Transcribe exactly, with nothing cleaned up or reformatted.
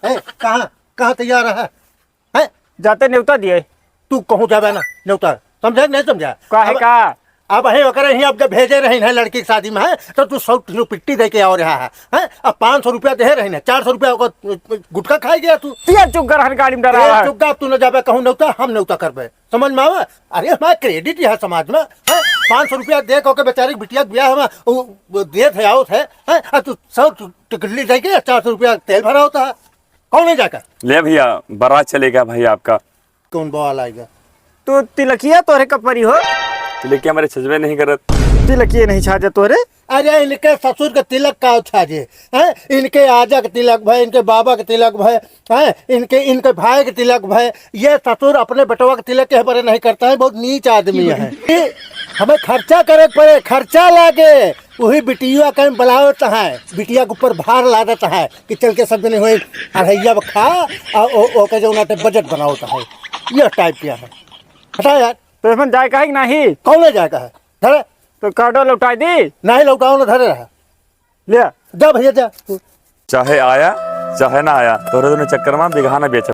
हैं? कहाँ, कहाँ तैयार है? हैं? जाते नेवता दिए। तू कहूँ जाबे ना, नेवता, समझा कि नहीं समझा? काहे अब, का? अब है ओकरे ही अब जब भेजे रही है लड़की के शादी में, है, तो तू सौ रुपये पिट्टी दे के आओ रहा है, हैं? अब पाँच सौ रुपया दे रही ना, चार सौ रुपया ओकर गुटखा खाए गया तू। तेल चुग्गा रहन गाड़ी में डरा ए, है। चुग्गा तू न जाबे कहूँ नेवता, हम नेवता करबे। समझ में आवा? अरे, हमारा credit है समाज में, हैं? पाँच सौ रुपया दे के ओके बेचारी के बिटिया के ब्याह में, उ, उ देत है, आवत है, हैं? आ तू सौ टिकली दे के चार सौ रुपया तेल भरा होता है। कौन है जाकर? ले भैया, बारात चलेगा भाई आपका। कौन बवाल आएगा? तो तिलकिया तोरे कपरी हो? तिलकिया मेरे छजबे नहीं करत। तिलकिया नहीं छाजा तोरे? अरे, इनके ससुर के तिलक का छाजे, हैं? इनके आजा के तिलक भय, इनके बाबा के तिलक भय, हैं? इनके, इनके भाई के तिलक भय। ये ससुर अपने बेटवा के तिलक के बरे नहीं करता है, बहुत नीच आदमी है। कि हमें खर्चा करे के पड़े, खर्चा लागे, वही बिटिया कहीं बुलावत है, बिटिया के ऊपर भार लादत है कि चल के सब जने होए, अढ़ैया खा, आ ओ, ओके जो उनाटे budget बनावत है, ये type का है। हटा यार। तो इसमें जाए का है कि नहीं? कौन है जाए का है? धरे। तो कार्डो लौटाई दी? नहीं लौटाओ ना, धरे रहा। ले। जा भैया, जा। चाहे आया, चाहे ना आया, तोहरे दोनों चक्कर में बिगहा ना बेचब।